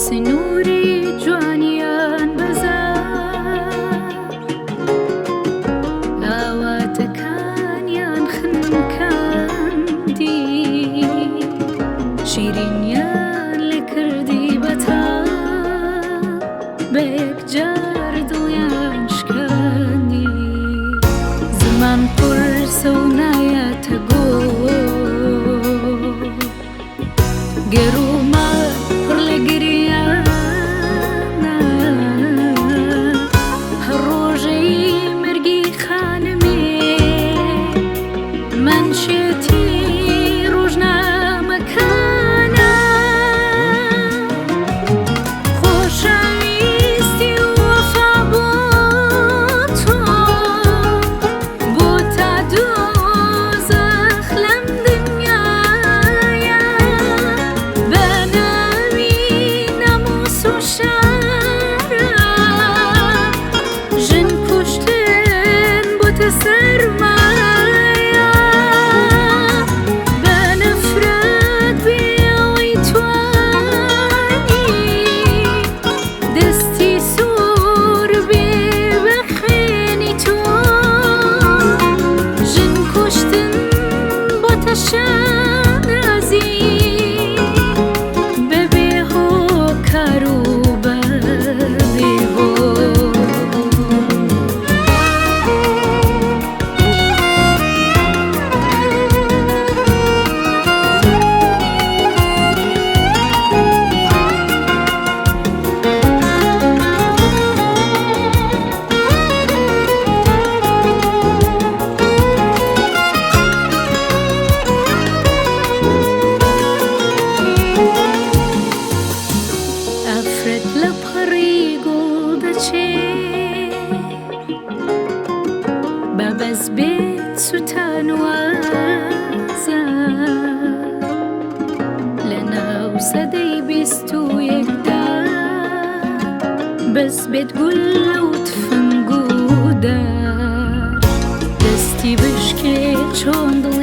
سنووری جوانیان بەزاند، ئاواتەکانیان خنکاندی، شیرینیان لێ کردی بەتاڵ، بە یەکجار دڵیان شکاندی. زمان قورسە و نایەتە گۆ، گەروومە پڕ لە گریانە، هەر ڕۆژەی مەرگی خانمێ مانشێتی ڕۆژنامەکانە. خۆشەویستی و وەفا بۆ تۆ بۆ تا دۆزەخ لەم دنیایە، بە ناوی ناموس و شەرەف ژن کوشتن بۆتە سەرمایە. بە نەفرەت بێ ئەوەی توانی دەستی سوور بێ بە خوێنی تۆ، ژن کوشتن بۆتە شانازی بەبێ هۆکار و بەبێ هۆ. ئافرەت لە پەڕی گوڵ دەچێ، با بەس بێت سوتان وازە، لە ناو سەدەی 21دا بەس بێت گوللە و تفەنگ و دار. دەستی بشکێ چۆن دڵ.